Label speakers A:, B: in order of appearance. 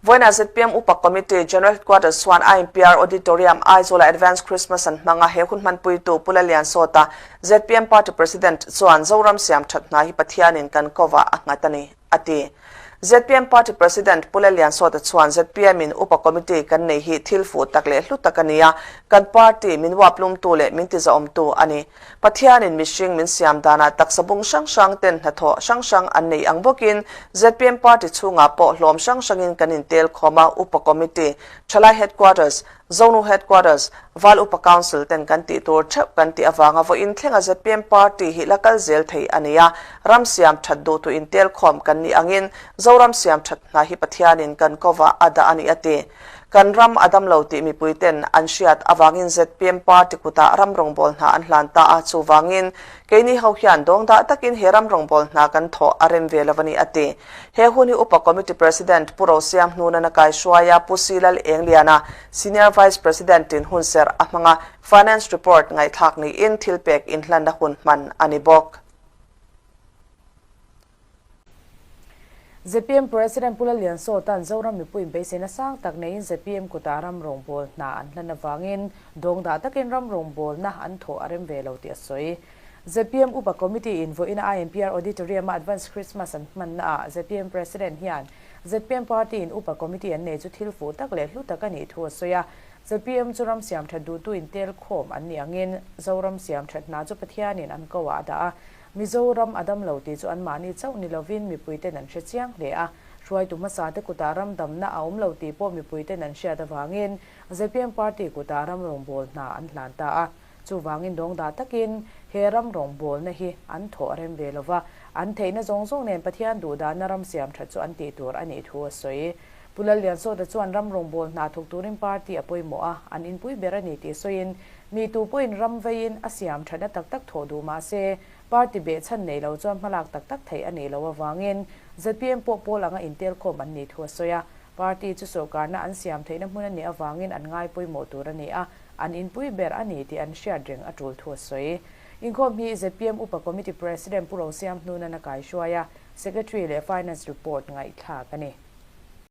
A: Vawiinah zpm Upa Committee, General Headquarters chuan IMPR Auditorium, Aizawlah Advance Christmas an hmang a, he hun hmanpuitu Pu Lalliansawta, zpm Party President chuan Zoram siam that hna hi Pathianin kan kovah a nghat a ni, a ti. Zpm Party President Pu Lalliansawta chuan zpm in Upa Committee kan nei hi thil fuh tak leh hlu tak a ni a, kan party min uaplumtu leh min tizaawmtu a ni. Pathianin mihring min siam danah taksa bung hrang hrang ten hnathawh hrang hrang an nei ang bawkin zpm party chhungah pawh hlawm hrang hrangin kan intel khawm a, Upa Committee, Thalai Headquarters, Zonu Headquarters, Val Upa Council ten kan tih tur theuh kan tih avanga vawiin thlenga zpm party hi la kal zel thei a ni a, ram siam that duhtu intel khawm kan nih angin Zoram siam that hna hi Pathianin kan kovah a dah a ni a ti. Kan ram a dam lo tih mipui ten an hriat avangin zpm party kutah ram rawngbâwl hna an hlan ta a, chuvangin keini ho hian dawngdah takin he ram rawngbâwl hna kan thawh a rem ve lo a ni, a ti. He hun hi Upa Committee President Pu Rosiam Hnuna Kaihruaia Pu Silal Engliana, Senior Vice President in hunserh a hmang a, Finance Report ngaihthlak niin thilpek inhlanna hun hman a ni bawk.
B: Zpm President Pu Lalliansawta'n Zoram mipuiin beiseina sang tak neiin zpm kutah ram rawngbâwl hna an hlan avangin dawngdah takin ram rawngbâwlna an thawh a rem ve lo tih a sawi. Zpm Upa Committee in vawiina IMPR Auditorium-a Advance Christmas an hmannaah zpm President hian zpm Party in Upa Committee an nei chu thil fuh tak leh hlu tak a nih thu a sawi a. Zpm chu ram siam that duhtu intel khawm an nih angin Zoram siam that hna chu Pathianin an ko-ah a dah a. Mizoram a dam lo tih chu anmahni chauh ni lovin mipuiten an hre chiang hle a, hruaitu hmasate kutah ram damna a awm lo tih pawh mipuiten an hriat avangin zpm party kutah ram rawngbâwl hna an hlan ta a. Chuvangin dawngdah takin he ram rawngbâwlna hi an thawh a rem ve lo va, an theihna zawng zawng nen Pathian duhdahna ram siam that chu an tih tur a nih thu a sawi. Pu Lalliansawta chuan ram rawngbâwl hna thawk turin party a pawimawh a, an inpui ber a ni tih sawiin Mi tu pawhin ram veiin a siam thatna tak tak thawh duh mah se, party behchhan nei lo chuan hmalak tak tak theih a nih loh avangin zpm pawh pawl anga intelkhawm an nih thu a sawi a. Party chu sawrkarna an siam theihna hmun a nih avangin an ngai pawimawh tur a ni a, an inpui ber a ni tih an hriat reng a tul thu a sawi. Inkhawm hi zpm Upa Committee President Pu Rosiam Hnuna na kaihruai a, Secretary leh Finance report ngaihthlak a ni.